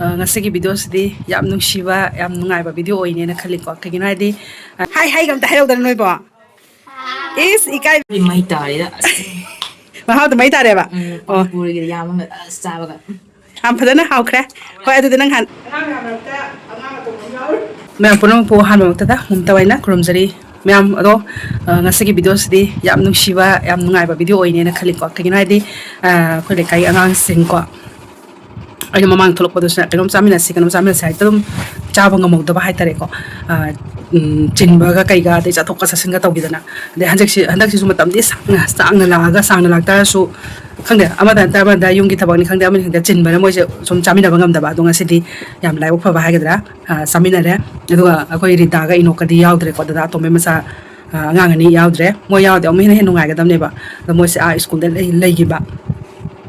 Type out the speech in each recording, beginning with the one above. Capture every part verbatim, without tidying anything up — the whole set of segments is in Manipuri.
ꯑ, ꯉꯁꯤꯒꯤ ꯚꯤꯗꯤꯑꯣꯁꯤꯗꯤ ꯌꯥꯝ ꯅꯨꯡꯁꯤꯕ, ꯌꯥꯝ ꯅꯨꯡꯉꯥꯏꯕ ꯚꯤꯗꯤꯑꯣ ꯑꯣꯏꯅꯦꯅ ꯈꯜꯂꯤꯀꯣ꯫ ꯀꯩꯒꯤꯅꯣ ꯍꯥꯏꯗꯤ, ꯑ, ꯍꯥꯏ, ꯍꯥꯏꯒ ꯑꯝꯇ ꯍꯥꯏꯍꯧꯗꯅ ꯅꯣꯏꯕꯣ꯫ ꯏꯁ, ꯏꯀꯥꯏ꯫ ꯑꯩ ꯃꯩ ꯇꯥꯔꯦꯗ꯫ ꯑꯁ꯫ ꯃꯍꯥꯎꯗꯣ ꯃꯩ ꯇꯥꯔꯦꯕ? ꯎꯝ, ꯑꯣ꯫ ꯄꯥꯅꯤꯄꯨꯔꯤꯒ ꯌꯥꯝ ꯑꯃ, ꯑꯁ, ꯆꯥꯕꯒ꯫ ꯎꯝ꯫ ꯌꯥꯝ ꯐꯖꯅ ꯍꯥꯎꯈ꯭ꯔꯦ꯫ ꯍꯣꯏ, ꯑꯗꯨꯗꯤ ꯅꯪ ꯍꯥꯟ-, ꯃꯌꯥꯝ ꯄꯨꯝꯅꯃꯛꯄꯨ ꯑꯍꯥꯟꯕꯃꯛꯇꯗ ꯃꯨꯝꯇ ꯑꯣꯏꯅ ꯈꯨꯔꯨꯝꯖꯔꯤ꯫ ꯃꯌꯥꯝ, ꯑꯗꯣ, ꯑ, ꯉꯁꯤꯒꯤ ꯚꯤꯗꯤꯑꯣꯁꯤꯗꯤ ꯌꯥꯝ ꯅꯨꯡꯁꯤꯕ, ꯌꯥꯝ ꯅꯨꯡꯉꯥꯏꯕ ꯚꯤꯗꯤꯑꯣ ꯑꯣꯏꯅꯦꯅ ꯈꯜꯂꯤꯀꯣ꯫ ꯀꯩꯒꯤꯅꯣ ꯍꯥꯏꯗꯤ, ꯑ, ꯑꯩꯈꯣꯏ ꯂꯩꯀꯥꯏꯒꯤ ꯑꯉꯥꯡꯁꯤꯡꯀꯣ, ꯑꯩꯅ ꯃꯃꯥꯡ ꯊꯣꯛꯂꯛꯄꯗꯁꯨꯅꯦ, "ꯀꯩꯅꯣꯝ ꯆꯥꯃꯤꯟꯅꯁꯤ, ꯀꯩꯅꯣꯝ ꯆꯥꯃꯤꯟꯅꯁꯤ" ꯍꯥꯏꯗꯤ ꯑꯗꯨꯝ ꯆꯥꯕ ꯉꯝꯍꯧꯗꯕ ꯍꯥꯏꯇꯥꯔꯦꯀꯣ꯫ ꯑ, ꯎꯝ, ꯆꯤꯟꯕꯒ ꯀꯩꯒ, ꯑꯗꯩ ꯆꯠꯊꯣꯛꯀ ꯆꯠꯁꯤꯟꯒ ꯇꯧꯕꯤꯗꯅ꯫ ꯑꯗꯩ ꯍꯟꯗꯛꯁꯤ, ꯍꯟꯗꯛꯁꯤꯁꯨ ꯃꯇꯝꯗꯤ ꯁꯥꯡꯅ, ꯁꯥꯡꯅ ꯂꯥꯛꯑꯒ, ꯁꯥꯡꯅ ꯂꯥꯛꯇꯥꯔꯁꯨ, ꯈꯪꯗꯦ, ꯑꯃꯗ ꯅꯠꯇ꯭ꯔ ꯑꯃꯗ, ꯌꯨꯝꯒꯤ ꯊꯕꯛꯅꯤ ꯈꯪꯗꯦ, ꯑꯃꯅꯤ ꯈꯪꯗꯦ, ꯆꯤꯟꯕꯅ ꯃꯣꯏꯁꯦ ꯁꯨꯝ ꯆꯥꯃꯤꯟꯅꯕ ꯉꯝꯗꯕ꯫ ꯑꯗꯣ ꯉꯁꯤꯗꯤ ꯌꯥꯝ ꯂꯥꯏꯕꯛ ꯐꯕ ꯍꯥꯏꯒꯗ꯭ꯔꯥ, ꯑ, ꯆꯥꯃꯤꯟꯅꯔꯦ꯫ ꯑꯗꯨꯒ ꯑꯩꯈꯣꯏ ꯔꯤꯇꯥꯒ ꯏꯅꯣꯛꯀꯗꯤ ꯌꯥꯎꯗ꯭ꯔꯦꯀꯣ, ꯗꯗꯥ ꯑꯇꯣꯝꯕꯩ ꯃꯆꯥ, ꯑ, ꯑꯉꯥꯡ ꯑꯅꯤ ꯌꯥꯎꯗ꯭ꯔꯦ꯫ ꯃꯣꯏ ꯌꯥꯎꯔꯗꯤ ꯑꯃꯨꯛ ꯍꯦꯟꯅ, ꯍꯦꯟꯅ ꯅꯨꯡꯉꯥꯏꯒꯗꯕꯅꯦꯕ꯫ ꯑꯗꯣ ꯃꯣꯏꯁꯦ ꯑꯥ ꯁ꯭ꯀꯨꯜꯗ ꯂꯩ-, ꯂꯩꯈꯤꯕ꯫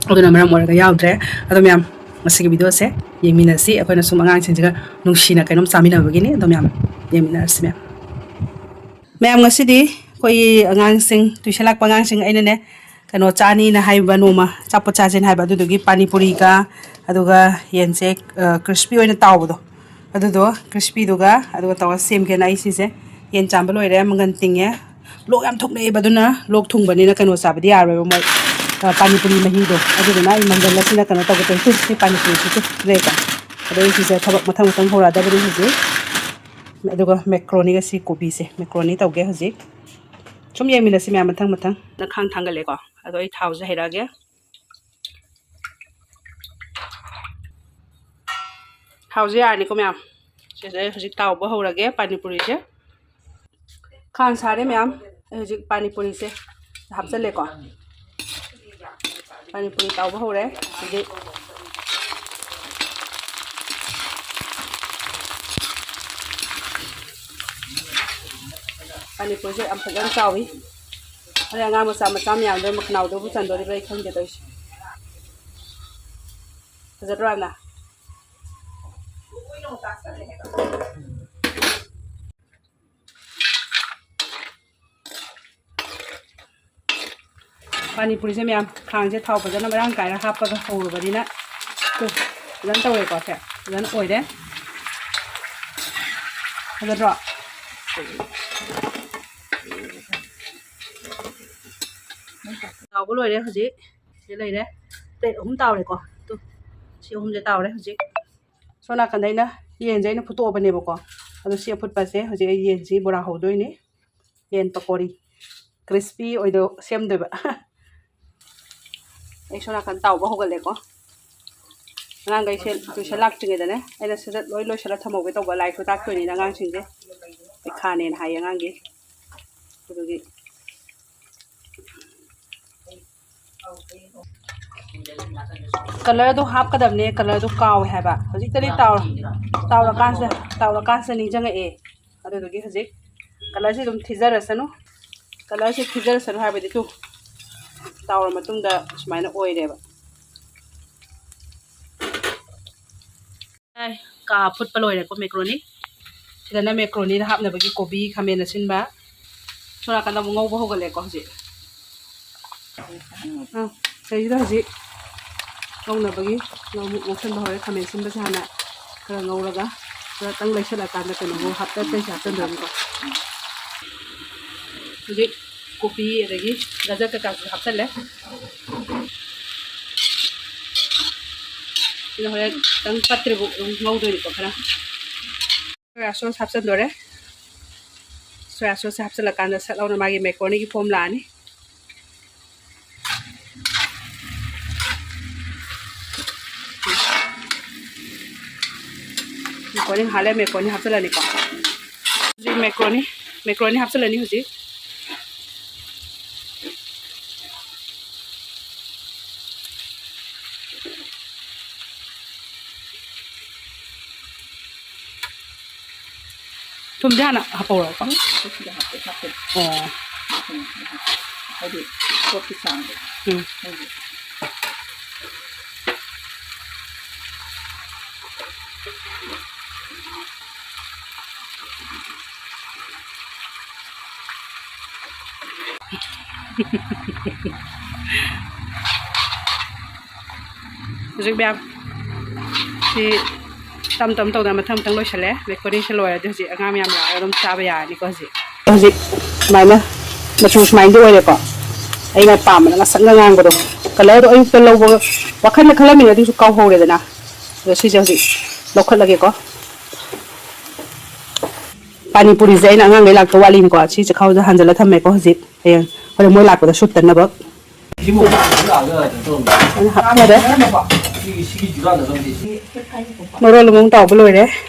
ꯑꯗꯨꯅ ꯃꯔꯝ ꯑꯣꯏꯔꯒ ꯌꯥꯎꯗ꯭ꯔꯦ꯫ ꯑꯗꯣ ꯃꯌꯥꯝ, ꯉꯁꯤꯒꯤ ꯚꯤꯗꯤꯑꯣꯁꯦ ꯌꯦꯡꯃꯤꯟꯅꯁꯤ꯫ ꯑꯩꯈꯣꯏꯅ ꯁꯨꯝ ꯑꯉꯥꯡꯁꯤꯡꯁꯤꯒ ꯅꯨꯡꯁꯤꯅ ꯀꯩꯅꯣꯝ ꯆꯥꯃꯤꯟꯅꯕꯒꯤꯅꯤ꯫ ꯑꯗꯣ ꯃꯌꯥꯝ ꯌꯦꯡꯃꯤꯟꯅꯔꯁꯤ ꯃꯌꯥꯝ꯫ ꯃꯌꯥꯝ, ꯉꯁꯤꯗꯤ ꯑꯩꯈꯣꯏꯒꯤ ꯑꯉꯥꯡꯁꯤꯡ, ꯇ꯭ꯌꯨꯁꯟ ꯂꯥꯛꯄ ꯑꯉꯥꯡꯁꯤꯡ, ꯑꯩꯅꯅꯦ, ꯀꯩꯅꯣ ꯆꯥꯅꯤꯅ ꯍꯥꯏꯕ, ꯅꯣꯡꯃ ꯑꯆꯥꯄꯣꯠ ꯆꯥꯁꯦꯅ ꯍꯥꯏꯕ, ꯑꯗꯨꯗꯨꯒꯤ ꯄꯥꯅꯤꯄꯨꯔꯤꯒ, ꯑꯗꯨꯒ ꯌꯦꯟꯁꯦ, ꯑ, ꯀ꯭ꯔꯤꯁꯄꯤ ꯑꯣꯏꯅ ꯇꯥꯎꯕꯗꯣ, ꯑꯗꯨꯗꯣ ꯀ꯭ꯔꯤꯁꯄꯤꯗꯨꯒ ꯑꯗꯨꯒ ꯇꯧꯔꯒ ꯁꯦꯝꯒꯦꯅ ꯑꯩ ꯁꯤꯁꯦ ꯌꯦꯟ ꯆꯥꯝꯕ ꯂꯣꯏꯔꯦ, ꯃꯪꯒꯟ ꯇꯤꯡꯉꯦ꯫ ꯂꯣꯛ ꯌꯥꯝ ꯊꯨꯡꯅꯩꯑꯕ, ꯑꯗꯨꯅ ꯂꯣꯛ ꯊꯨꯡꯕꯅꯤꯅ ꯀꯩꯅꯣ ꯆꯥꯕꯗꯤ ꯌꯥꯔꯣꯏꯕ ꯃꯣꯏ, ꯑ, ꯄꯥꯅꯤꯄꯨꯔꯤ ꯃꯍꯤꯗꯣ꯫ ꯑꯗꯨꯗꯨꯅ ꯑꯩ ꯃꯪꯒꯜ ꯑꯁꯤꯅ ꯀꯩꯅꯣ ꯇꯧꯒꯦ ꯇꯧꯔꯤ꯫ ꯁꯤ ꯄꯥꯅꯤꯄꯨꯔꯤꯁꯤꯁꯨ ꯂꯩꯀꯣ꯫ ꯑꯗꯣ ꯑꯩ ꯁꯤꯁꯦ ꯊꯕꯛ ꯃꯊꯪ ꯃꯊꯪ ꯍꯧꯔꯛꯑꯗꯕꯅꯤ ꯍꯧꯖꯤꯛ꯫ ꯑꯗꯨꯒ ꯃꯦꯀ꯭ꯔꯣꯅꯤꯒ ꯁꯤ ꯀꯣꯕꯤꯁꯦ, ꯃꯦꯀ꯭ꯔꯣꯅꯤ ꯇꯧꯒꯦ ꯍꯧꯖꯤꯛ꯫ ꯁꯨꯝ ꯌꯦꯡꯃꯤꯟꯅꯁꯤ ꯃꯌꯥꯝ ꯃꯊꯪ ꯃꯊꯪ꯫ ꯈꯥꯡ ꯊꯥꯡꯒꯠꯂꯦꯀꯣ꯫ ꯑꯗꯣ ꯑꯩ ꯊꯥꯎꯁꯦ ꯍꯩꯔꯛꯑꯒꯦ꯫ ꯊꯥꯎꯁꯦ ꯌꯥꯔꯅꯤꯀꯣ ꯃꯌꯥꯝ꯫ ꯁꯤꯁꯦ ꯑꯩ ꯍꯧꯖꯤꯛ ꯇꯥꯎꯕ ꯍꯧꯔꯒꯦ ꯄꯥꯅꯤꯄꯨꯔꯤꯁꯦ꯫ ꯈꯥꯡ ꯁꯥꯔꯦ ꯃꯌꯥꯝ꯫ ꯑꯩ ꯍꯧꯖꯤꯛ ꯄꯥꯅꯤꯄꯨꯔꯤꯁꯦ ꯍꯥꯞꯆꯜꯂꯦꯀꯣ꯫ ꯄꯥꯅꯤꯄꯨꯔꯤ ꯇꯥꯎꯕ ꯍꯧꯔꯦ꯫ ꯑꯗꯩ ꯄꯥꯅꯤꯄꯨꯔꯤꯁꯦ ꯌꯥꯝ ꯐꯖꯅ ꯆꯥꯎꯏ꯫ ꯑꯗꯩ ꯑꯉꯥꯡ ꯃꯆꯥ ꯃꯆꯥ ꯃꯌꯥꯝꯗꯣ ꯃꯈꯅꯥꯎꯗꯕꯨ ꯆꯟꯗꯣꯔꯤꯕ꯭ꯔꯥ ꯑꯩ ꯈꯪꯗꯦ ꯇꯧꯔꯤꯁꯦ꯫ ꯐꯖꯗ꯭ꯔꯣ ꯌꯥꯝꯅ? ꯄꯥꯅꯤꯄꯨꯔꯤꯁꯦ ꯃꯌꯥꯝ, ꯈꯥꯡꯁꯦ ꯊꯥꯎ ꯐꯖꯅ ꯃꯔꯥꯡ ꯀꯥꯏꯅ ꯍꯥꯞꯄꯒ ꯍꯧꯔꯕꯅꯤꯅ, ꯇꯨ, ꯐꯖꯅ ꯇꯧꯔꯦꯀꯣ꯫ ꯁꯦ ꯐꯖꯅ ꯑꯣꯏꯔꯦ꯫ ꯐꯖꯗ꯭ꯔꯣ? ꯇꯥꯎꯕ ꯂꯣꯏꯔꯦ꯫ ꯍꯧꯖꯤꯛ ꯁꯤ ꯂꯩꯔꯦ꯫ ꯄ꯭ꯂꯦꯠ ꯑꯍꯨꯝ ꯇꯥꯎꯔꯦꯀꯣ꯫ ꯇꯨ, ꯁꯤ ꯑꯍꯨꯝꯁꯦ ꯇꯥꯎꯔꯦ ꯍꯧꯖꯤꯛ꯫ ꯁꯣꯝ ꯅꯥꯀꯟꯗ ꯑꯩꯅ ꯌꯦꯟꯁꯦ ꯑꯩꯅ ꯐꯨꯠꯇꯣꯛꯑꯕꯅꯦꯕꯀꯣ꯫ ꯑꯗꯣ ꯁꯤ ꯑꯐꯨꯠꯄꯁꯦ ꯍꯧꯖꯤꯛ ꯑꯩ ꯌꯦꯟꯁꯤ ꯕꯣꯔꯥ ꯍꯧꯗꯣꯏꯅꯤ꯫ ꯌꯦꯟ ꯄꯀꯣꯔꯤ ꯀ꯭ꯔꯤꯁꯄꯤ ꯑꯣꯏꯗꯣ ꯁꯦꯝꯗꯣꯏꯕ꯫ ꯑꯩ ꯁꯣꯝ ꯅꯥꯀꯟ ꯇꯥꯎꯕ ꯍꯧꯒꯠꯂꯦꯀꯣ꯫ ꯑꯉꯥꯡꯈꯩꯁꯦ ꯇꯨꯏꯁꯟ ꯂꯥꯛꯇ꯭ꯔꯤꯉꯩꯗꯅꯦ ꯑꯩꯅ ꯁꯤꯗ ꯂꯣꯏ ꯂꯣꯏꯁꯤꯜꯂ ꯊꯝꯍꯧꯒꯦ ꯇꯧꯕ꯫ ꯂꯥꯏꯔꯤꯛꯁꯨ ꯇꯥꯛꯇꯣꯏꯅꯤꯅ ꯑꯉꯥꯡꯁꯤꯡꯁꯦ ꯄꯩꯈꯥꯅꯦꯅ ꯍꯥꯏꯌꯦ ꯑꯉꯥꯡꯒꯤ꯫ ꯑꯗꯨꯒꯤ ꯀꯂꯔꯗꯣ ꯍꯥꯞꯀꯗꯕꯅꯦ꯫ ꯀꯂꯔꯗꯣ ꯀꯥꯎꯋꯦ ꯍꯥꯏꯕ꯫ ꯍꯧꯖꯤꯛꯇꯗꯤ ꯇꯥꯎꯔ-, ꯇꯥꯎꯔꯀꯥꯟꯁꯤꯗ, ꯇꯥꯎꯔꯀꯥꯟꯁꯤꯗ ꯅꯤꯡꯁꯤꯡꯉꯛꯑꯦ꯫ ꯑꯗꯨꯗꯨꯒꯤ ꯍꯧꯖꯤꯛ ꯀꯂꯔꯁꯤ ꯑꯗꯨꯝ ꯊꯤꯖꯔꯁꯅꯨ꯫ ꯀꯂꯔꯁꯤ ꯊꯤꯖꯔꯁꯅꯨ ꯍꯥꯏꯕꯗꯤ ꯇꯨ, ꯇꯥꯎꯔ ꯃꯇꯨꯡꯗ ꯁꯨꯃꯥꯏꯅ ꯑꯣꯏꯔꯦꯕ꯫ ꯑꯦ, ꯀꯥ ꯐꯨꯠꯄ ꯂꯣꯏꯔꯦꯀꯣ ꯃꯦꯀ꯭ꯔꯣꯅꯤ꯫ ꯁꯤꯗꯅ ꯃꯦꯀ꯭ꯔꯣꯅꯤꯗ ꯍꯥꯞꯅꯕꯒꯤ ꯀꯣꯕꯤ, ꯈꯥꯃꯦꯟ ꯑꯁꯤꯟꯕ꯫ ꯁꯣꯝ ꯅꯥꯀꯟꯗ ꯑꯃꯨꯛ ꯉꯧꯕ ꯍꯧꯒꯠꯂꯦꯀꯣ ꯍꯧꯖꯤꯛ꯫ ꯑꯥ, ꯁꯤꯗꯩꯁꯤꯗ ꯍꯧꯖꯤꯛ ꯉꯧꯅꯕꯒꯤ ꯉꯧ-, ꯉꯧꯁꯟꯕ ꯍꯧꯔꯦ꯫ ꯈꯥꯃꯦꯟ ꯑꯁꯤꯟꯕꯁꯦ ꯍꯥꯟꯅ ꯈꯔ ꯉꯧꯔꯒ ꯈꯔꯇꯪ ꯂꯩꯁꯜꯂꯀꯥꯟꯗ ꯀꯩꯅꯣ ꯉꯧ-, ꯍꯥꯞꯆ-, ꯑꯇꯩꯁꯦ ꯍꯥꯞꯆꯟꯗꯣꯏꯅꯤꯀꯣ꯫ ꯍꯧꯖꯤꯛ ꯀꯣꯕꯤ ꯑꯗꯒꯤ ꯒꯖꯔ ꯀꯩꯀꯥꯁꯨ ꯍꯥꯞꯆꯜꯂꯦ꯫ ꯁꯤꯅ ꯍꯣꯔꯦꯟ ꯈꯤꯇꯪ ꯄꯠꯇ꯭ꯔꯤꯕꯨꯛ ꯑꯗꯨꯝ ꯉꯧꯗꯣꯏꯅꯤꯀꯣ ꯈꯔ꯫ ꯁꯣꯌꯥ ꯁꯣꯁ ꯍꯥꯞꯆꯤꯟꯗꯣꯔꯦ꯫ ꯁꯣꯌꯥ ꯁꯣꯁꯁꯦ ꯍꯥꯞꯆꯤꯜꯂꯀꯥꯟꯗ ꯁꯠ ꯂꯥꯎꯅ ꯃꯥꯒꯤ ꯃꯦꯀ꯭ꯔꯣꯅꯤꯒꯤ ꯐꯣꯝ ꯂꯥꯛꯑꯅꯤ꯫ ꯃꯦꯀ꯭ꯔꯣꯅꯤ ꯍꯥꯜꯂꯦ, ꯃꯦꯀ꯭ꯔꯣꯅꯤ ꯍꯥꯞꯆꯤꯜꯂꯅꯤꯀꯣ꯫ ꯍꯧꯖꯤꯛ ꯃꯦꯀ꯭ꯔꯣꯅꯤ, ꯃꯦꯀ꯭ꯔꯣꯅꯤ ꯍꯥꯞꯆꯤꯜꯂꯅꯤ ꯍꯧꯖꯤꯛ꯫ ꯊꯨꯝꯗꯤ ꯍꯥꯟꯅ ꯍꯥꯞꯄꯧꯔꯣꯀꯣ? ꯎꯝ, ꯁꯤꯗ ꯍꯥꯞꯄꯦ, ꯍꯥꯞꯄꯦ꯫ ꯑꯣ꯫ ꯎꯝ, ꯍꯥꯏꯗꯤ ꯄꯣꯠꯀꯤ ꯆꯥꯡꯗꯣ꯫ ꯎꯝ꯫ ꯈꯪꯗꯦ꯫ ꯍꯧꯖꯤꯛ ꯃꯌꯥꯝ ꯁꯤ ꯇꯝ ꯇꯝ ꯇꯧꯗꯅ ꯃꯊꯪ ꯃꯊꯪ ꯂꯣꯏꯁꯜꯂꯦ꯫ ꯃꯦꯀꯣꯅꯤꯁꯦ ꯂꯣꯏꯔꯗꯤ ꯍꯧꯖꯤꯛ ꯑꯉꯥꯡ ꯃꯌꯥꯝ ꯂꯥꯛꯑꯒ ꯑꯗꯨꯝ ꯆꯥꯕ ꯌꯥꯔꯅꯤꯀꯣ꯫ ꯍꯧꯖꯤꯛ ꯍꯧꯖꯤꯛ ꯁꯨꯃꯥꯏꯅ ꯃꯆꯨ ꯁꯨꯃꯥꯏꯅꯗꯤ ꯑꯣꯏꯔꯦꯀꯣ꯫ ꯑꯩꯅ ꯄꯥꯝꯕꯗ ꯉꯁꯪꯅ ꯉꯥꯡꯕꯗꯣ꯫ ꯀꯂꯔꯗꯣ ꯑꯌꯨꯛꯇ ꯂꯧꯕ ꯋꯥꯈꯜꯗ ꯈꯜꯂꯝꯃꯤꯅꯦ, ꯑꯗꯨꯁꯨ ꯀꯥꯎꯍꯧꯔꯦꯗꯅ꯫ ꯑꯗꯣ ꯁꯤꯁꯦ ꯍꯧꯖꯤꯛ ꯂꯧꯈꯠꯂꯒꯦꯀꯣ꯫ ꯄꯥꯅꯤꯄꯨꯔꯤꯁꯦ ꯑꯩꯅ ꯑꯉꯥꯡꯈꯩ ꯂꯥꯛꯇꯧ ꯋꯥꯠꯂꯤꯅꯤꯀꯣ꯫ ꯁꯤ ꯆꯈꯥꯎꯗ ꯍꯥꯟꯖꯜꯂ ꯊꯝꯃꯦꯀꯣ ꯍꯧꯖꯤꯛ꯫ ꯍꯌꯦꯡ ꯍꯣꯔꯦꯟ ꯃꯣꯏ ꯂꯥꯛꯄꯗ ꯁꯨꯠꯇꯅꯕ꯫ ꯁꯤꯕꯨ ꯂꯥꯛꯑꯒ ꯀꯩꯅꯣ ꯇꯧꯔꯝꯃꯦ꯫ ꯑꯩꯅ ꯍꯥꯞꯄꯝꯃꯦ꯫ ꯁꯤꯒꯤ, ꯁꯤꯒꯤ ꯖꯨꯔꯥꯗ ꯈꯪꯗꯦ꯫ ꯁꯤ ꯃꯔꯣꯜ ꯑꯃꯃꯨꯛ ꯇꯥꯎꯕ ꯂꯣꯏꯔꯦ꯫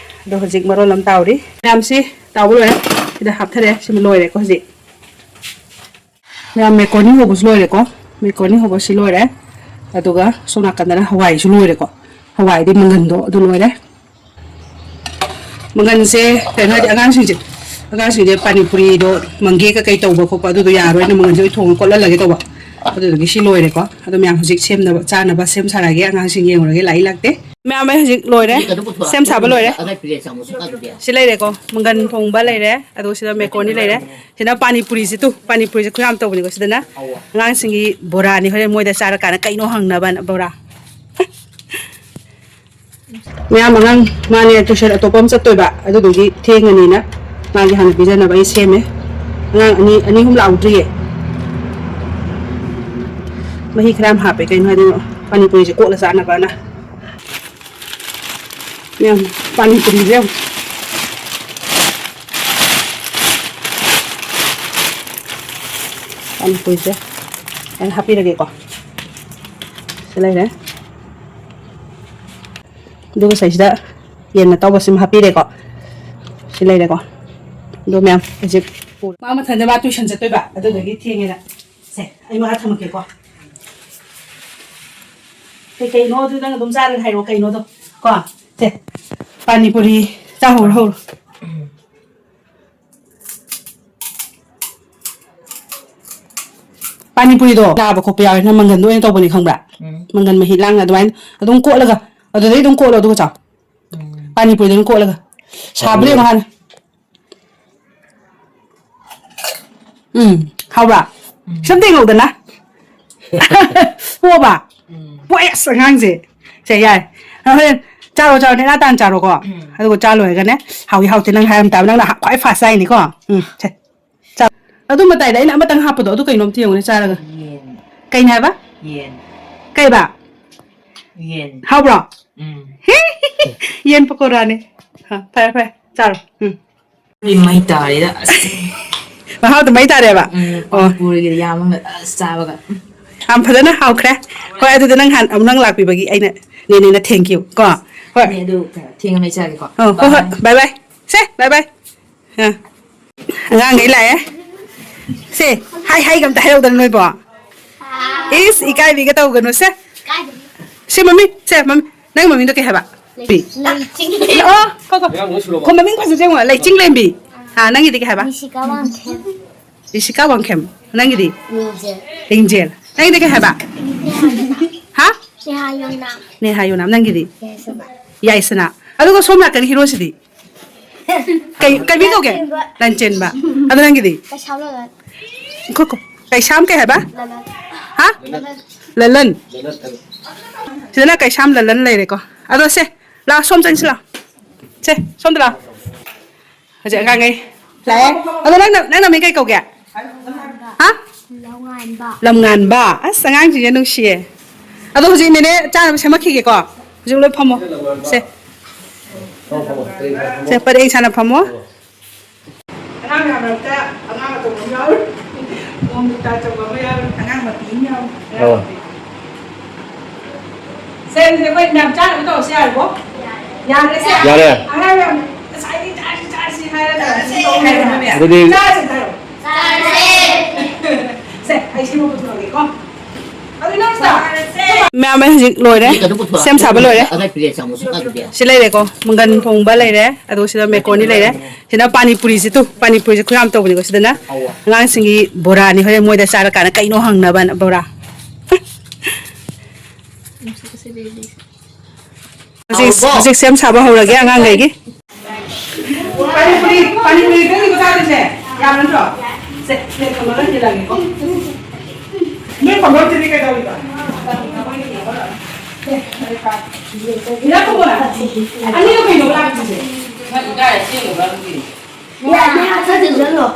ꯑꯗꯣ ꯍꯧꯖꯤꯛ ꯃꯔꯣꯜ ꯑꯃ ꯇꯥꯎꯔꯤ꯫ ꯃꯌꯥꯝꯁꯤ ꯇꯥꯎꯕ ꯂꯣꯏꯔꯦ꯫ ꯁꯤꯗ ꯍꯥꯞꯊꯔꯦ꯫ ꯁꯤꯃ ꯂꯣꯏꯔꯦꯀꯣ ꯍꯧꯖꯤꯛ꯫ ꯃꯌꯥꯝ ꯃꯦꯀꯣꯅꯤ ꯍꯧꯕꯁꯨ ꯂꯣꯏꯔꯦꯀꯣ꯫ ꯃꯦꯀꯣꯅꯤ ꯍꯧꯕꯁꯤ ꯂꯣꯏꯔꯦ꯫ ꯑꯗꯨꯒ ꯁꯣꯝ ꯅꯥꯀꯟꯗꯅ ꯍꯋꯥꯏꯁꯨ ꯂꯣꯏꯔꯦꯀꯣ꯫ ꯍꯋꯥꯏꯗꯤ ꯃꯪꯒꯟꯗꯣ ꯑꯗꯨ ꯂꯣꯏꯔꯦ꯫ ꯃꯪꯒꯟꯁꯦ ꯀꯩꯅꯣ ꯍꯥꯏꯗꯤ ꯑꯉꯥꯡꯁꯤꯡꯁꯦ, ꯑꯉꯥꯡꯁꯤꯡꯁꯦ ꯄꯥꯅꯤꯄꯨꯔꯤꯗꯣ ꯃꯪꯒꯦ ꯀꯩꯀꯩ ꯇꯧꯕ ꯈꯣꯠꯄ ꯑꯗꯨꯗꯣ ꯌꯥꯔꯣꯏꯅ ꯃꯪꯒꯟꯁꯦ ꯂꯣꯏ ꯊꯣꯡꯉ ꯀꯣꯠꯍꯜꯂꯒꯦ ꯇꯧꯕ꯫ ꯑꯗꯨꯗꯨꯒꯤ ꯁꯤ ꯂꯣꯏꯔꯦꯀꯣ꯫ ꯑꯗꯣ ꯃꯌꯥꯝ ꯍꯧꯖꯤꯛ ꯁꯦꯝꯅꯕ ꯆꯥꯅꯕ ꯁꯦꯝ ꯁꯥꯔꯛꯑꯒꯦ꯫ ꯑꯉꯥꯡꯁꯤꯡ ꯌꯦꯡꯉꯨꯔꯒꯦ, ꯂꯥꯛꯏ ꯂꯥꯛꯇꯦ꯫ ꯃꯌꯥꯝ ꯑꯩ ꯍꯧꯖꯤꯛ ꯂꯣꯏꯔꯦ, ꯁꯦꯝ ꯁꯥꯕ ꯂꯣꯏꯔꯦ꯫ ꯁꯤ ꯂꯩꯔꯦꯀꯣ, ꯃꯪꯒꯟ ꯊꯣꯡꯕ ꯂꯩꯔꯦ, ꯑꯗꯨꯒ ꯁꯤꯗ ꯃꯦꯀꯣꯅꯤ ꯂꯩꯔꯦ꯫ ꯁꯤꯅ ꯄꯥꯅꯤꯄꯨꯔꯤꯁꯤ ꯇꯨ, ꯄꯥꯅꯤꯄꯨꯔꯤꯁꯦ ꯈꯨꯌꯥꯝ ꯇꯧꯕꯅꯤꯀꯣ꯫ ꯁꯤꯗꯅ ꯑꯉꯥꯡꯁꯤꯡꯒꯤ ꯕꯣꯔꯥꯅꯤ, ꯍꯣꯔꯦꯟ ꯃꯣꯏꯗ ꯆꯥꯔꯀꯥꯟꯗ ꯀꯩꯅꯣ ꯍꯪꯅꯕꯅ ꯕꯣꯔꯥ꯫ ꯃꯌꯥꯝ ꯑꯉꯥꯡ ꯃꯥꯅꯦ tuition ꯑꯇꯣꯞꯄ ꯑꯃ ꯆꯠꯇꯣꯏꯕ, ꯑꯗꯨꯗꯨꯒꯤ ꯊꯦꯡꯉꯅꯤꯅ ꯃꯥꯒꯤ ꯍꯥꯟꯅ ꯄꯤꯖꯅꯕ ꯑꯩ ꯁꯦꯝꯃꯦ꯫ ꯑꯉꯥꯡ ꯑꯅꯤ, ꯑꯅꯤ ꯑꯍꯨꯝ ꯂꯥꯛꯍꯧꯗ꯭ꯔꯤꯌꯦ꯫ ꯃꯍꯤ ꯈꯔ ꯌꯥꯝ ꯍꯥꯞꯄꯦ, ꯀꯩꯅꯣ ꯍꯥꯏꯗꯤ ꯄꯥꯅꯤꯄꯨꯔꯤꯁꯦ ꯀꯣꯠꯂ ꯆꯥꯅꯕꯅ꯫ ꯃꯌꯥꯝ ꯄꯥꯅꯤꯄꯨꯔꯤꯁꯦ ꯌꯦꯡꯉꯨ꯫ ꯄꯥꯅꯤꯄꯨꯔꯤꯁꯦ ꯑꯩꯅ ꯍꯥꯞꯄꯤꯔꯒꯦꯀꯣ꯫ ꯁꯤ ꯂꯩꯔꯦ꯫ ꯑꯗꯨꯒ ꯁꯤꯗꯩꯁꯤꯗ ꯌꯦꯟ ꯑꯇꯥꯎꯕꯁꯤꯃ ꯍꯥꯞꯄꯤꯔꯦꯀꯣ꯫ ꯁꯤ ꯂꯩꯔꯦꯀꯣ꯫ ꯑꯗꯣ ꯃꯌꯥꯝ ꯍꯧꯖꯤꯛ ꯃꯥ ꯃꯊꯟꯇ ꯃꯥ tuition ꯆꯠꯇꯣꯏꯕ, ꯑꯗꯨꯗꯨꯒꯤ ꯊꯦꯡꯉꯦꯅ꯫ ꯁꯦ, ꯑꯩ ꯃꯈꯥ ꯊꯝꯃꯛꯀꯦꯀꯣ꯫ ꯀꯩ ꯀꯩꯅꯣ ꯑꯗꯨ ꯅꯪ ꯑꯗꯨꯝ ꯆꯥꯔꯒ ꯍꯥꯏꯔꯛꯑꯣ, ꯀꯩꯅꯣꯗꯣ ꯀꯣ꯫ ꯁꯦ, ꯄꯥꯅꯤꯄꯨꯔꯤ ꯆꯥ ꯍꯧꯔꯣ, ꯍꯧꯔꯣ꯫ ꯄꯥꯅꯤꯄꯨꯔꯤꯗꯣ ꯅꯥꯕ ꯈꯣꯠꯄ ꯌꯥꯎꯋꯦ, ꯅꯪ ꯃꯪꯒꯟꯗꯣ ꯑꯣꯏꯅ ꯇꯧꯕꯅꯤ ꯈꯪꯕ꯭ꯔꯥ? ꯎꯝ꯫ ꯃꯪꯒꯟ ꯃꯍꯤ ꯂꯥꯡꯅ ꯑꯗꯨꯃꯥꯏꯅ ꯑꯗꯨꯝ ꯀꯣꯠꯂꯒ, ꯑꯗꯨꯗꯩ ꯑꯗꯨꯝ ꯀꯣꯠꯂꯣ, ꯑꯗꯨꯒ ꯆꯥꯎ꯫ ꯎꯝ꯫ ꯄꯥꯅꯤꯄꯨꯔꯤꯗꯣ ꯑꯗꯨꯝ ꯀꯣꯠꯂꯒ꯫ ꯁꯥꯕ꯭ꯔꯥ ꯌꯦꯡꯉꯣ ꯍꯥꯟꯅ꯫ ꯎꯝ, ꯍꯥꯎꯕ꯭ꯔꯥ? ꯎꯝ꯫ ꯁꯨꯝ ꯌꯦꯡꯍꯧꯗꯅ꯫ ꯄꯣꯕ? ꯎꯝ꯫ ꯄꯣꯛꯑꯦ ꯑꯁ ꯑꯉꯥꯡꯁꯦ꯫ ꯁꯦ, ꯌꯥꯔꯦ꯫ ꯍꯣꯔꯦꯟ ꯆꯥꯔꯣ, ꯆꯥꯔꯣ, ꯅꯦꯅꯥ ꯇꯥꯟ ꯆꯥꯔꯣꯀꯣ꯫ ꯎꯝ꯫ ꯑꯗꯨꯒ ꯆꯥ ꯂꯣꯏꯔꯒꯅꯦ, ꯍꯥꯎꯏ ꯍꯥꯎꯇꯦ ꯅꯪ ꯍꯥꯏꯔꯝ ꯇꯥꯕ, ꯅꯪꯅ ꯈ꯭ꯋꯥꯏ ꯐꯥꯁ ꯆꯥꯏꯅꯤꯀꯣ꯫ ꯎꯝ, ꯁꯦ꯫ ꯆꯥ-, ꯑꯗꯨ ꯃꯇꯥꯏꯗ ꯑꯩꯅ ꯑꯃꯇꯪ ꯍꯥꯞꯄꯗꯣ, ꯑꯗꯨ ꯀꯩꯅꯣ ꯑꯝꯇ ꯌꯦꯡꯉꯨꯅꯦ, ꯆꯥꯔꯒ꯫ ꯌꯦꯟ꯫ ꯀꯩꯅꯦ ꯍꯥꯏꯕ? ꯌꯦꯟ꯫ ꯀꯩꯕ? ꯌꯦꯟ꯫ ꯍꯥꯎꯕ꯭ꯔꯣ? ꯎꯝ꯫ ꯌꯦꯟ ꯄꯀꯣꯔꯥꯅꯦ꯫ ꯍꯥ, ꯐꯔꯦ, ꯐꯔꯦ, ꯆꯥꯔꯣ꯫ ꯎꯝ꯫ ꯃꯩ ꯇꯥꯔꯦꯗ, ꯑꯁ꯫ ꯃꯍꯥꯎꯗꯣ ꯃꯩ ꯇꯥꯔꯦꯕ? ꯎꯝ, ꯑꯣ꯫ ꯄꯥꯅꯤꯄꯨꯔꯤꯒ ꯌꯥꯝ ꯑꯃꯒ, ꯑꯁ, ꯆꯥꯕꯒ꯫ ꯌꯥꯝ ꯐꯖꯅ ꯍꯥꯎꯈ꯭ꯔꯦ꯫ ꯍꯣꯏ, ꯑꯗꯨꯗꯤ ꯅꯪ ꯍꯥꯟ-, ꯑꯃꯨꯛ ꯅꯪ ꯂꯥꯛꯄꯤꯕꯒꯤ ꯑꯩꯅ ꯅꯦꯅꯦꯅ thank you ꯀꯣ꯫ ꯍꯣꯏ꯫ ꯅꯦ, ꯑꯗꯨ ꯀꯩꯅꯣ, ꯊꯦꯡꯉ ꯃꯩ ꯆꯥꯒꯦꯀꯣ꯫ ꯑꯣ, ꯍꯣꯏ, ꯍꯣꯏ꯫ Bye bye꯫ Bye bye꯫ ꯁꯦ, bye bye꯫ ꯑ꯫ ꯑꯉꯥꯡꯈꯩ ꯂꯥꯛꯑꯦ꯫ ꯁꯦ, hi, hi ꯒ ꯑꯝꯇ ꯍꯥꯏꯔꯛꯎꯗꯅ ꯅꯣꯏꯕꯣ꯫ ꯏꯁ, ꯏꯀꯥꯏꯕꯤꯒ ꯇꯧꯒꯅꯨ ꯁꯦ꯫ ꯁꯦ, ꯃꯃꯤꯡ, ꯁꯦ, ꯃꯃꯤꯡ, ꯅꯪ ꯃꯃꯤꯡꯗꯣ ꯀꯩ ꯍꯥꯏꯕ? ꯂꯩꯆꯤꯡ꯫ ꯑꯣ, ꯀꯣ, ꯀꯣ꯫ ꯀꯣ, ꯃꯃꯤꯡ ꯐꯖꯗꯦ ꯌꯦꯡꯉꯣ, ꯂꯩꯆꯤꯡ ꯂꯦꯝꯕꯤ꯫ ꯑꯥ, ꯅꯪꯒꯤꯗꯤ ꯀꯩ ꯍꯥꯏꯕ? ꯅꯤꯁꯤꯀꯥ ꯋꯥꯡꯈꯦꯝ꯫ ꯅꯤꯁꯤꯀꯥ ꯋꯥꯡꯈꯦꯝ꯫ ꯅꯪꯒꯤꯗꯤ? ꯂꯤꯡꯖꯦꯜ꯫ ꯂꯤꯡꯖꯦꯜ꯫ ꯅꯪꯒꯤꯗꯤ ꯀꯩ ꯍꯥꯏꯕ? ꯅꯦꯍꯥ ꯌꯣꯅꯥꯝ꯫ ꯍꯥ? ꯅꯦꯍꯥ ꯌꯣꯅꯥꯝ꯫ ꯅꯦꯍꯥ ꯌꯣꯅꯥꯝ꯫ ꯅꯪꯒꯤꯗꯤ? ꯌꯥꯏꯁꯅꯥ꯫ ꯌꯥꯏꯁꯅꯥ꯫ ꯑꯗꯨꯒ ꯁꯣꯝ ꯅꯥꯀꯟ ꯍꯤꯔꯣꯁꯤꯗꯤ? ꯀꯩ, ꯀꯩ ꯃꯤꯡ ꯀꯧꯒꯦ? ꯂꯟꯆꯦꯟꯕ꯫ ꯂꯟꯆꯦꯟꯕ꯫ ꯑꯗꯣ ꯅꯪꯒꯤꯗꯤ? ꯀꯩꯁꯥꯝ ꯂꯣꯂꯟ꯫ ꯉꯥꯏꯈꯣꯀꯣ꯫ ꯀꯩꯁꯥꯝ ꯀꯩ ꯍꯥꯏꯕ? ꯂꯣꯂꯟ꯫ ꯍꯥ? ꯂꯣꯂꯟ꯫ ꯂꯂꯟ꯫ ꯁꯤꯗꯅ ꯀꯩꯁꯥꯝ ꯂꯂꯟ ꯂꯩꯔꯦꯀꯣ꯫ ꯑꯗꯣ ꯁꯦ, ꯂꯥꯛꯑꯣ, ꯁꯣꯝ ꯆꯪꯁꯤ ꯂꯥꯛꯑꯣ꯫ ꯁꯦ, ꯁꯣꯝꯗ ꯂꯥꯛꯑꯣ꯫ ꯍꯧꯖꯤꯛ ꯑꯉꯥꯡꯈꯩ ꯂꯥꯛꯑꯦ꯫ ꯑꯗꯣ ꯅꯪ, ꯅꯪ ꯅꯃꯤꯡ ꯀꯩ ꯀꯧꯒꯦ? ꯍꯥ? ꯂꯝꯉꯥꯟꯕ꯫ ꯂꯝꯉꯥꯟꯕ꯫ ꯑꯁ, ꯑꯉꯥꯡꯁꯤꯡꯁꯦ ꯅꯨꯡꯁꯤꯌꯦ꯫ ꯑꯗꯣ ꯍꯧꯖꯤꯛ ꯅꯦꯅꯦ ꯆꯥꯅꯕ ꯁꯦꯝꯃꯛꯈꯤꯒꯦꯀꯣ꯫ ꯍꯧꯖꯤꯛ ꯂꯣꯏ ꯐꯝꯃꯣ꯫ ꯁꯦ꯫ ꯁꯦ, ꯄꯔꯦꯡ ꯁꯥꯅ ꯐꯝꯃꯣ꯫ ꯑꯉꯥꯡ ꯃꯌꯥꯝ ꯃꯔꯛꯇ ꯑꯉꯥꯡ ꯑꯆꯧꯕ ꯑꯃ ꯌꯥꯎꯔꯤ꯫ ꯃꯣꯝ ꯃꯤꯇꯥ ꯑꯆꯧꯕ ꯑꯃ ꯌꯥꯎꯔꯤ꯫ ꯑꯉꯥꯡ ꯃꯄꯤ ꯑꯃ ꯌꯥꯎꯔꯤ꯫ ꯑꯉꯥꯡ ꯑꯣ꯫ ꯃꯄꯤ꯫ ꯁꯦ, ꯑꯗꯨꯗꯤ ꯑꯩꯈꯣꯏ ꯃꯌꯥꯝ ꯆꯥꯅꯕ ꯇꯧꯔꯁꯤ, ꯌꯥꯔꯕꯣ? ꯌꯥꯔꯦ ꯁꯦ? ꯌꯥꯔꯦ꯫ ꯑꯉꯥꯡ ꯃꯌꯥꯝ ꯉꯁꯥꯏꯗꯒꯤ ꯆꯥꯔꯁꯤ, ꯆꯥꯔꯁꯤ ꯍꯥꯏꯔꯒ ꯆꯥꯔꯁꯤ ꯍꯥꯏꯔꯒ ꯑꯗꯨꯗꯤ ꯆꯥꯔꯁꯤ ꯍꯥꯏꯔꯣ꯫ ꯆꯥꯔꯁꯦ꯫ ꯁꯦ, ꯑꯩ ꯁꯦꯝꯃ ꯄꯨꯊꯣꯔꯛꯑꯒꯦꯀꯣ꯫ ꯑꯗꯨ ꯅꯪ ꯆꯥ-, ꯃꯌꯥꯝ ꯑꯩ ꯍꯧꯖꯤꯛ ꯂꯣꯏꯔꯦ꯫ ꯁꯦꯝ ꯁꯥꯕ ꯂꯣꯏꯔꯦ꯫ ꯁꯤ ꯂꯩꯔꯦꯀꯣ, ꯃꯪꯒꯟ ꯊꯣꯡꯕ ꯂꯩꯔꯦ, ꯑꯗꯨꯒ ꯁꯤꯗ ꯃꯦꯀ꯭ꯔꯣꯅꯤ ꯂꯩꯔꯦ, ꯁꯤꯗ ꯄꯥꯅꯤꯄꯨꯔꯤꯁꯤ ꯇꯨ, ꯄꯥꯅꯤꯄꯨꯔꯤꯁꯦ ꯈꯨꯌꯥꯝ ꯇꯧꯕꯅꯤꯀꯣ꯫ ꯁꯤꯗꯅ ꯑꯉꯥꯡꯁꯤꯡꯒꯤ ꯕꯣꯔꯥꯅꯤ, ꯍꯣꯔꯦꯟ ꯃꯣꯏꯗ ꯆꯥꯔꯀꯥꯟꯗ ꯀꯩꯅꯣ ꯍꯪꯅꯕꯅ ꯕꯣꯔꯥ꯫ ꯍꯧꯖꯤꯛ, ꯍꯧꯖꯤꯛ ꯁꯦꯝ ꯁꯥꯕ ꯍꯧꯔꯒꯦ ꯑꯉꯥꯡꯈꯩꯒꯤ꯫ ꯄꯥꯅꯤꯄꯨꯔꯤ, ꯄꯥꯅꯤꯄꯨꯔꯤ ꯈꯛꯇꯅꯤꯀꯣ ꯆꯥꯗꯣꯏꯁꯦ? ꯌꯥꯝ ꯅꯠꯇ꯭ꯔꯣ? ꯁꯦ, ꯄ꯭ꯂꯦꯠ ꯊꯝꯃꯒ ꯊꯤꯜꯂꯛꯑꯒꯦꯀꯣ꯫ ꯅꯣꯏ ꯐꯝꯐꯝꯁꯤꯗꯤ ꯀꯩꯗꯧꯔꯤꯕ? ꯏꯔꯥ ꯀꯧꯕ꯫ ꯑꯅꯤꯒ ꯀꯩꯅꯣ ꯂꯥꯛꯇ꯭ꯔꯤꯁꯦ? ꯅꯪ ꯏꯀꯥꯏ ꯑꯁꯦꯡꯕ ꯅꯪꯒꯤ꯫ ꯌꯥꯅꯤ, ꯈꯔ ꯆꯤꯡꯁꯤꯜꯂꯣ꯫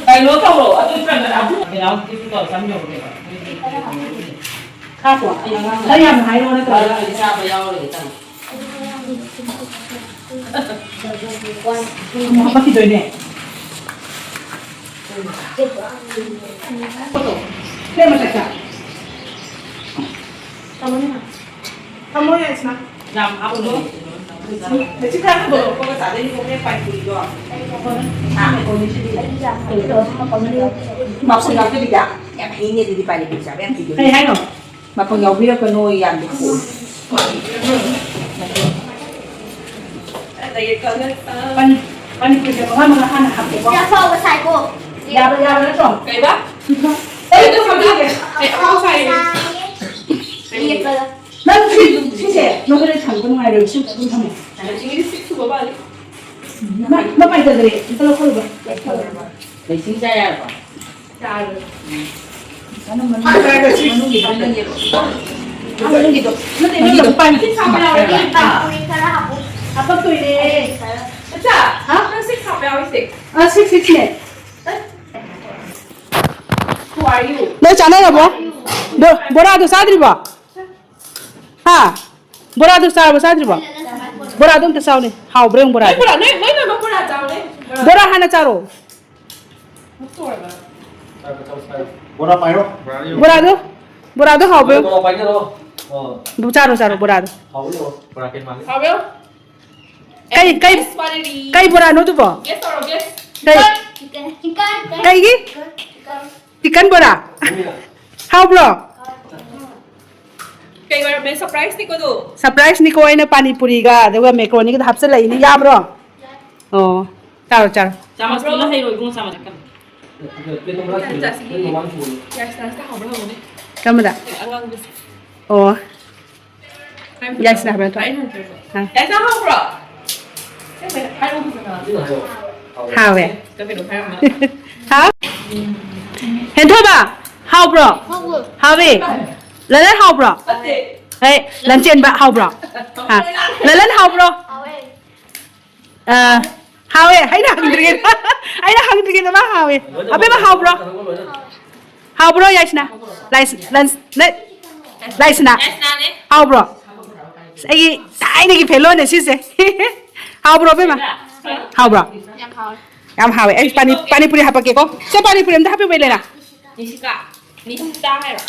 ꯀꯩꯅꯣ ꯇꯧꯔꯣ, ꯑꯗꯨ ꯅꯠꯇ꯭ꯔꯒꯅ ꯑꯕꯨꯡ ꯀꯩꯅꯣ ꯍꯧꯖꯤꯛꯇꯤ ꯇꯧꯔ ꯆꯪ ꯌꯧꯔꯒꯦꯕ꯫ ꯈꯥꯛꯄꯣ? ꯈꯔ ꯌꯥꯝꯅ ꯍꯥꯏꯔꯣ ꯅꯠꯇ꯭ꯔꯒ? ꯑꯗꯨꯗꯤ ꯆꯥꯕ ꯌꯥꯎꯔꯒꯦ ꯆꯪꯉꯣ꯫ ꯑꯃꯨꯛ ꯍꯥꯄꯛꯈꯤꯗꯣꯏꯅꯦ꯫ ꯁꯦ, ꯃꯊꯛꯇ꯫ ꯊꯝꯃꯣ, ꯌꯥꯏꯁꯅꯥ꯫ ꯌꯥꯝ ꯍꯥꯞꯄꯨꯅꯣ꯫ ꯂꯩꯆꯤꯜ ꯈꯔ ꯍꯟꯗꯣꯛꯑꯣ꯫ ꯄꯥꯏ ꯄꯨꯔꯤꯗꯣ꯫ ꯃꯥꯄꯨ ꯌꯥꯎꯗꯕꯤꯗ꯫ ꯌꯥꯝ ꯍꯩꯅꯦ ꯑꯗꯨꯗꯤ ꯄꯥꯏ ꯄꯨꯔꯤ ꯆꯥꯕ ꯌꯥꯝ ꯍꯩꯅꯦ꯫ ꯀꯩ ꯍꯥꯏꯅꯣ? ꯃꯄꯪ ꯌꯥꯎꯕꯤꯔꯛꯀꯅꯣ, ꯌꯥꯝꯗꯤ ꯈꯣꯡ꯫ ꯄꯥꯅꯤ-, ꯄꯥꯅꯤꯄꯨꯔꯤꯁꯦ ꯃꯉꯥ ꯃꯉꯥ ꯍꯥꯟꯅ ꯍꯥꯞꯀꯦꯀꯣ꯫ ꯌꯥ ꯐꯥꯎꯕ ꯁꯥꯏꯀꯣ꯫ ꯌꯥꯕ, ꯌꯥꯕ ꯅꯠꯇ꯭ꯔꯣ? ꯀꯩꯕ? ꯑꯩ ꯑꯗꯨꯝ ꯍꯥꯞꯄꯤꯒꯦ꯫ ꯑꯩ ꯑꯍꯥꯎ ꯁꯥꯏꯌꯦ꯫ ꯌꯦꯞꯄꯗ꯫ ꯅꯪ ꯁꯤ, ꯁꯤꯁꯦ ꯅꯈꯣꯏꯗ ꯊꯝꯕ ꯅꯨꯡꯉꯥꯏꯔꯣꯏ, ꯁꯤ ꯑꯗꯨꯝ ꯊꯝꯃꯣ꯫ ꯁꯤꯒꯤꯗꯤ ꯁꯤꯛꯁ ꯁꯨꯕ ꯃꯥꯜꯂꯤ꯫ ꯃꯥ, ꯃꯥ ꯄꯥꯏꯖꯗ꯭ꯔꯦ꯫ ꯑꯝꯇ ꯂꯧꯈꯠꯂꯨꯕ꯫ ꯂꯩꯁꯤꯡ ꯆꯥ ꯌꯥꯔꯕꯣ? ꯆꯥꯔꯣꯏ꯫ ꯃꯅꯨꯡꯒꯤꯗꯣ, ꯃꯅꯨꯡꯒꯤꯗꯣ꯫ ꯅꯠꯇꯦ, ꯃꯅꯨꯡꯒꯤꯗꯣ ꯄꯥꯏ꯫ ꯍꯥꯄꯛꯇꯣꯏꯅꯦ꯫ ꯍꯥ? ꯅꯪ ꯁꯤꯛꯁ ꯍꯥꯞꯄ ꯌꯥꯎꯔꯤꯁꯦ? ꯑ, ꯁꯤꯛꯁ, ꯁꯤꯛꯁꯅꯦ꯫ Who are you? ꯅꯣꯏ ꯆꯥꯅꯔꯕꯣ? ꯕꯣ-, ꯕꯣꯔꯥꯗꯣ ꯆꯥꯗ꯭ꯔꯤꯕꯣ? ꯍꯥ? ꯕꯣꯔꯥꯗꯣ ꯆꯥꯔꯕꯣ, ꯆꯥꯗ꯭ꯔꯤꯕꯣ? ꯕꯣꯔꯥꯗꯣ ꯑꯝꯇ ꯆꯥꯎꯅꯦ꯫ ꯍꯥꯎꯕ꯭ꯔꯥ ꯌꯦꯡꯉꯨ ꯕꯣꯔꯥꯗꯣ꯫ ꯅꯣꯏ ꯕꯣꯔꯥ, ꯅꯣꯏ, ꯅꯣꯏ ꯅꯣꯏ ꯕꯣꯔꯥ ꯆꯥꯎꯅꯦ꯫ ꯕꯣꯔꯥ ꯍꯥꯟꯅ ꯆꯥꯔꯣ꯫ ꯕꯣꯔꯥ ꯄꯥꯏꯔꯣ꯫ ꯕꯣꯔꯥꯗꯣ, ꯕꯣꯔꯥꯗꯣ ꯍꯥꯎꯕ꯭ꯔꯣ? ꯕꯣꯔꯥ ꯄꯥꯏꯖꯔꯣ꯫ ꯑꯣ꯫ ꯆꯥꯔꯣ, ꯆꯥꯔꯣ ꯕꯣꯔꯥꯗꯣ꯫ ꯍꯥꯎꯕ꯭ꯔꯣ? ꯕꯣꯔꯥ ꯀꯩ ꯃꯥꯜꯂꯤ? ꯍꯥꯎꯕ꯭ꯔꯣ? ꯀꯩ, ꯀꯩ, guess what it is? ꯀꯩ ꯕꯣꯔꯥꯅꯣ ꯑꯗꯨꯕꯣ? Guess ꯇꯧꯔꯣ, guess꯫ ꯀꯩ? Chicken, chicken, chicken, ꯀꯩꯒꯤ? Chicken, chicken꯫ Chicken ꯕꯣꯔꯥ? ꯍꯥꯎꯕ꯭ꯔꯣ? ꯀꯩ ꯑꯣꯏꯔꯝꯃꯦ? Surprise ꯅꯤꯀꯣ ꯑꯗꯨ꯫ Surprise ꯅꯤꯀꯣ, ꯑꯩꯅ ꯄꯥꯅꯤ ꯄꯨꯔꯤꯒ ꯑꯗꯨꯒ macaroni ꯒꯗꯣ ꯍꯥꯞꯆꯜꯂꯛꯏꯅꯤ꯫ ꯌꯥꯕ꯭ꯔꯣ? ꯑꯣ, ꯆꯥꯔꯣ, ꯆꯥꯔꯣ꯫ ꯆꯥꯃꯁꯇꯨꯅ ꯍꯩꯔꯣ ꯏꯕꯨꯡꯉꯣ, ꯆꯥꯃꯁ꯫ ꯆꯥꯁꯤꯒꯤ ꯌꯥꯏꯁꯅꯥꯁꯤꯗ ꯍꯥꯎꯕ꯭ꯔꯥ ꯍꯪꯉꯨꯅꯦ꯫ ꯀꯔꯝꯕꯗ? ꯑꯉꯥꯡꯕꯁꯦ꯫ ꯑꯣ꯫ ꯌꯥꯏꯁꯅꯥ ꯍꯥꯏꯕ ꯅꯠꯇ꯭ꯔꯣ? ꯑꯩ ꯍꯪꯗ꯭ꯔꯁꯨ꯫ ꯑꯥ꯫ ꯌꯥꯏꯁꯅꯥ ꯍꯥꯎꯕ꯭ꯔꯣ? ꯍꯥꯏꯔꯛꯑꯣ ꯐꯖꯅ꯫ ꯍꯥꯎꯋꯦ꯫ ꯀꯩꯅꯣ ꯍꯥꯏꯔꯝꯃ꯫ ꯍꯥꯎ? ꯍꯦꯟꯊꯣꯏꯕ, ꯍꯥꯎꯕ꯭ꯔꯣ? ꯍꯥꯎꯋꯦ꯫ ꯍꯥꯎꯋꯦ꯫ ꯂꯂꯟ ꯍꯥꯎꯕ꯭ꯔꯣ? ꯐꯠꯇꯦ꯫ ꯍꯦ, ꯂꯟꯆꯦꯟꯕ ꯍꯥꯎꯕ꯭ꯔꯣ? ꯍꯥ? ꯂꯂꯟ ꯍꯥꯎꯕ꯭ꯔꯣ? ꯍꯥꯎꯋꯦ꯫ ꯑ, ꯍꯥꯎꯋꯦ꯫ ꯑꯩꯅ ꯍꯪꯗ꯭ꯔꯤꯉꯩꯗ, ꯑꯩꯅ ꯍꯪꯗ꯭ꯔꯤꯉꯩꯗ ꯃꯥ ꯍꯥꯎꯋꯦ꯫ ꯑꯕꯦꯝꯃ ꯍꯥꯎꯕ꯭ꯔꯣ? ꯍꯥꯎꯕ꯭ꯔꯣ, ꯌꯥꯏꯁꯅꯥ? ꯂꯥꯏꯁ-, ꯂꯟꯁ-, ꯂ-, ꯂꯥꯏꯁꯅꯥ? ꯌꯥꯏꯁꯅꯥꯅꯦ꯫ ꯍꯥꯎꯕ꯭ꯔꯣ? ꯑꯁ, ꯑꯩꯒꯤ ꯊꯥꯏꯅꯒꯤ ꯐꯦꯂꯣꯅꯦ ꯁꯤꯁꯦ꯫ ꯍꯥꯎꯕ꯭ꯔꯣ, ꯑꯕꯦꯝꯃ? ꯍꯥꯎꯕ꯭ꯔꯣ? ꯌꯥꯝ ꯍꯥꯎꯋꯦ꯫ ꯌꯥꯝ ꯍꯥꯎꯋꯦ꯫ ꯑꯩ ꯄꯥꯅꯤ, ꯄꯥꯅꯤꯄꯨꯔꯤ ꯍꯥꯞꯄꯛꯀꯦꯀꯣ꯫ ꯁꯦ, ꯄꯥꯅꯤꯄꯨꯔꯤ ꯑꯝꯇ ꯍꯥꯞꯄꯤꯌꯨ, ꯏꯂꯦꯅꯥ꯫ ꯅꯤꯁꯤꯀꯥ, ꯅꯤꯁꯤꯀꯥ ꯍꯥꯏꯔꯣ?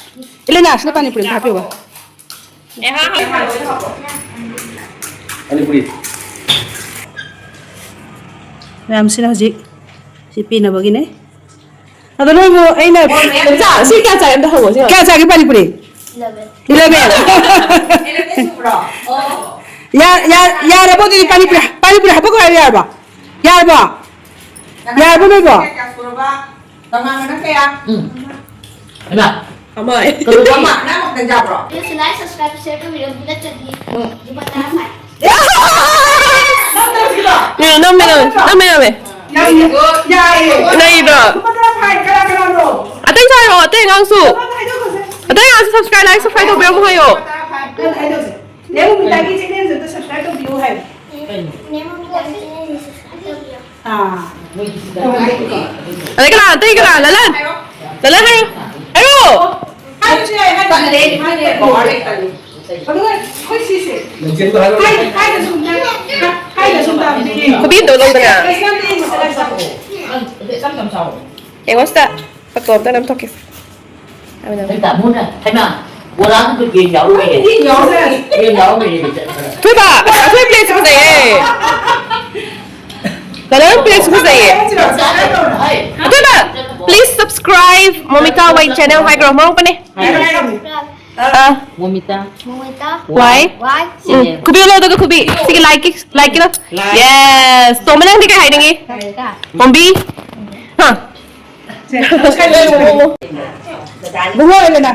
ꯏꯂꯦꯅꯥ, ꯁꯤꯗ ꯄꯥꯅꯤꯄꯨꯔꯤ ꯑꯝꯇ ꯍꯥꯞꯄꯤꯌꯨꯕ꯫ ꯅꯦꯍꯥ, ꯍꯥꯏꯔꯣ꯫ ꯄꯥꯅꯤꯄꯨꯔꯤ꯫ ꯃꯌꯥꯝꯁꯤꯅ ꯍꯧꯖꯤꯛ ꯁꯤ ꯄꯤꯅꯕꯒꯤꯅꯦ꯫ ꯑꯗꯣ ꯅꯣꯏꯕꯨ ꯑꯩꯅ ꯆꯥ-, ꯁꯤ ꯀꯌꯥ ꯆꯥꯏ ꯑꯝꯇ ꯍꯪꯉꯣ, ꯁꯤ ꯀꯌꯥ ꯆꯥꯒꯦ ꯄꯥꯅꯤꯄꯨꯔꯤ? Eleven꯫ Eleven꯫ Eleven ꯁꯨꯕ꯭ꯔꯣ? ꯑꯣ꯫ ꯌꯥ-, ꯌꯥ-, ꯌꯥꯔꯕꯣ ꯑꯗꯨꯗꯤ ꯄꯥꯅꯤꯄꯨꯔꯤ, ꯄꯥꯅꯤꯄꯨꯔꯤ ꯍꯥꯄꯛꯈꯣ ꯍꯥꯏꯔꯣ, ꯌꯥꯔꯕꯣ? ꯌꯥꯔꯕꯣ? ꯌꯥꯔꯕꯣ ꯅꯣꯏꯕꯣ? ꯀꯌꯥ ꯁꯨꯔꯕ? ꯇꯃꯥꯡꯅ ꯀꯌꯥ? ꯎꯝ꯫ ꯍꯩꯃꯥ꯫ ꯑꯃ꯫ ꯀꯩꯅꯣ ꯑꯃ꯫ ꯅꯪ ꯑꯃꯈꯛꯇꯪ ꯆꯥꯕ꯭ꯔꯣ? Please like, subscribe, share ꯇꯧꯕꯤꯔꯝꯕ ꯅꯠꯇ꯭ꯔꯗꯤ ꯂꯨꯄꯥ ꯇꯔꯥ ꯐꯥꯏ꯫ ꯅꯝꯃꯦ, ꯅꯝꯃꯦ, ꯅꯝꯃꯦ, ꯅꯝꯃꯦ꯫ ꯌꯥꯏꯌꯦ꯫ ꯅꯩꯗ꯭ꯔꯣ? ꯂꯨꯄꯥ ꯇꯔꯥ ꯐꯥꯏ꯫ ꯀꯅꯥ ꯀꯅꯥꯅꯣ? ꯑꯇꯩ ꯍꯥꯏꯔꯛꯑꯣ, ꯑꯇꯩ ꯑꯉꯥꯡꯁꯨ꯫ ꯂꯨꯄꯥ ꯇꯔꯥ ꯈꯥꯏꯗꯣꯛꯈꯣꯁꯦ꯫ ꯑꯇꯩ ꯑꯉꯥꯡꯁꯨ subscribe, like, subscribe ꯇꯧꯕꯤꯔꯝꯃꯣ ꯍꯥꯏꯌꯣ꯫ ꯂꯨꯄꯥ ꯇꯔꯥ ꯐꯥꯏ꯫ ꯅꯪ ꯈꯥꯏꯗꯣꯛꯁꯦ꯫ ꯅꯦ ꯃꯨꯃꯤꯇꯥꯒꯤ channel ꯁꯦ ꯑꯝꯇ subscribe ꯇꯧꯕꯤꯌꯨ ꯍꯥꯏꯌꯨ꯫ ꯅꯦ ꯃꯨꯃꯤꯇꯥꯒꯤ channel ꯁꯦ subscribe ꯇꯧꯕꯤꯌꯨ꯫ ꯑꯥ꯫ ꯇꯧꯍꯟꯒꯦꯀꯣ꯫ ꯑꯗꯩ ꯀꯅꯥ? ꯑꯇꯩ ꯀꯅꯥ? ꯂꯂꯟ? ꯂꯂꯟ ꯍꯥꯏꯌꯨ꯫ ꯍꯥꯏꯌꯨ꯫ ꯍꯥꯏꯔꯁꯨ ꯌꯥꯏ, ꯍꯥꯏꯔꯁꯨ ꯌꯥꯏ꯫ ꯑꯗꯨꯒ ꯑꯩꯈꯣꯏ ꯁꯤꯁꯦ꯫ ꯍꯥꯏ-, ꯍꯥꯏꯗꯁꯨ ꯑꯝꯇ, ꯍꯥꯏꯗꯁꯨ ꯑꯝꯇ ꯑꯝꯇ ꯌꯦꯡꯉꯣ꯫ ꯈꯨꯕꯤ ꯑꯝꯇ ꯂꯧꯗꯅ꯫ ꯀꯩꯁꯨ ꯅꯠꯇꯦ, ꯌꯦꯡꯉꯣ, ꯁꯦ ꯂꯥꯏ ꯁꯥꯎ꯫ ꯌꯦꯡꯉꯣ ꯁꯤꯗ꯫ ꯐꯣꯇꯣ ꯑꯝꯇ ꯅꯝꯊꯣꯛꯀꯦ꯫ ꯅꯪ ꯇꯥꯃꯣꯅ, ꯍꯩꯃꯥ, ꯕꯣꯔꯥꯗꯨꯗ ꯌꯦꯟ ꯌꯥꯎꯔꯝꯃꯦ꯫ ꯌꯦꯟ ꯌꯥꯎꯔꯝꯃꯦ꯫ ꯌꯦꯟ ꯌꯥꯎꯔꯝꯃꯦ, ꯌꯦꯟ ꯌꯥꯎꯔꯝꯃꯦ꯫ ꯊꯣꯏꯕ, ꯑꯩꯈꯣꯏ plateꯁꯦ ꯐꯖꯩꯌꯦ꯫ ꯀꯂꯔ plateꯁꯦ ꯐꯖꯩꯌꯦ꯫ ꯍꯥꯏ꯫ ꯑꯊꯣꯏꯕ, please subscribe ꯃꯣꯃꯤꯇꯥ ꯋꯥꯏ channel ꯍꯥꯏꯈ꯭ꯔꯣ, ꯃꯔꯨꯞꯄꯅꯦ꯫ ꯍꯥꯏꯔꯣ, ꯍꯥꯏꯔꯣ꯫ ꯑ꯫ ꯃꯣꯃꯤꯇꯥ꯫ ꯃꯣꯃꯤꯇꯥ꯫ ꯋꯥꯏ꯫ ꯋꯥꯏ꯫ ꯎꯝ, ꯈꯨꯕꯤ ꯂꯧꯗꯣ, ꯈꯨꯕꯤ꯫ ꯁꯤꯒꯤ likeꯀꯤ, likeꯀꯤꯗꯣ꯫ Like꯫ Yes꯫ ꯇꯣꯝꯕ, ꯅꯪꯗꯤ ꯀꯩ ꯍꯥꯏꯅꯤꯡꯉꯤ? ꯍꯥꯏꯔꯣ꯫ ꯇꯣꯝꯕꯤ꯫ ꯍꯥ꯫ ꯁꯦ, ꯁꯦ, ꯁꯦ, ꯁꯦ꯫ ꯕꯨꯡꯉꯣ ꯑꯣꯏꯔꯦꯅ꯫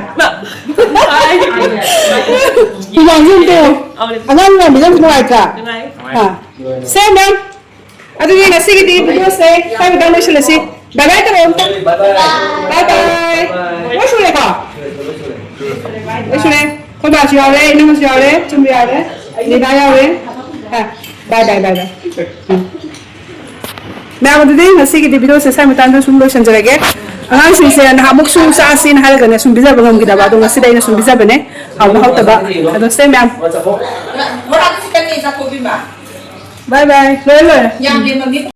ꯍꯨꯃꯥꯡꯁꯦ ꯑꯝꯇ ꯌꯦꯡꯉꯣ꯫ ꯑꯉꯥꯡ ꯃꯌꯥꯝꯗꯤ ꯌꯥꯝ ꯅꯨꯡꯉꯥꯏꯇ꯭ꯔꯥ? ꯅꯨꯡꯉꯥꯏ꯫ ꯑꯥ꯫ ꯁꯦ, ꯃꯦꯝ꯫ ꯑꯗꯨꯗꯤ ꯉꯁꯤꯒꯤꯗꯤ videoꯁꯦ ꯁ꯭ꯋꯥꯏ ꯃꯇꯥꯡ ꯂꯣꯏꯁꯤꯜꯂꯁꯤ꯫ Bye bye ꯇꯧꯔꯣ ꯑꯝꯇ꯫ Bye bye꯫ Bye bye꯫ ꯂꯣꯏ ꯁꯨꯔꯦꯀꯣ? ꯑꯩꯁꯨꯅꯦ, ꯑꯩꯈꯣꯏ ꯕꯥꯁꯨ ꯌꯥꯎꯔꯦ, ꯏꯅꯝꯃꯁꯨ ꯌꯥꯎꯔꯦ, ꯆꯨꯝꯕ ꯌꯥꯎꯔꯦ, ꯂꯤꯅꯥ ꯌꯥꯎꯔꯦ꯫ ꯑ, bye, bye, bye, bye. ꯎꯝ꯫ ꯃꯌꯥꯝ ꯑꯗꯨꯗꯤ ꯉꯁꯤꯒꯤꯗꯤ video ꯁꯦ ꯁ꯭ꯋꯥꯏ ꯃꯇꯥꯡꯗ ꯁꯨꯝ ꯂꯣꯏꯁꯤꯟꯖꯔꯒꯦ꯫ ꯑꯉꯥꯡꯁꯤꯡꯁꯦ ꯅꯍꯥꯟꯃꯨꯛꯁꯨ ꯆꯥꯁꯤꯅ ꯍꯥꯏꯔꯒꯅꯦ ꯁꯨꯝ ꯄꯤꯖꯕ ꯉꯝꯈꯤꯗꯕ, ꯑꯗꯣ ꯉꯁꯤꯗꯤ ꯑꯩꯅ ꯁꯨꯝ ꯄꯤꯖꯕꯅꯦ꯫ ꯍꯥꯎꯕ ꯍꯥꯎꯇꯕ ꯑꯗꯣ ꯁꯦ ꯃꯌꯥꯝ꯫ ꯕꯣꯔꯥꯗꯨ ꯈꯤꯇꯪ ꯅꯦ, ꯆꯥꯊꯣꯛꯄꯤꯃ꯫ Bye, bye. ꯂꯣꯏꯔꯦ, ꯂꯣꯏꯔꯦ꯫ ꯌꯥꯝ ꯂꯦꯝꯃꯝꯅꯤ꯫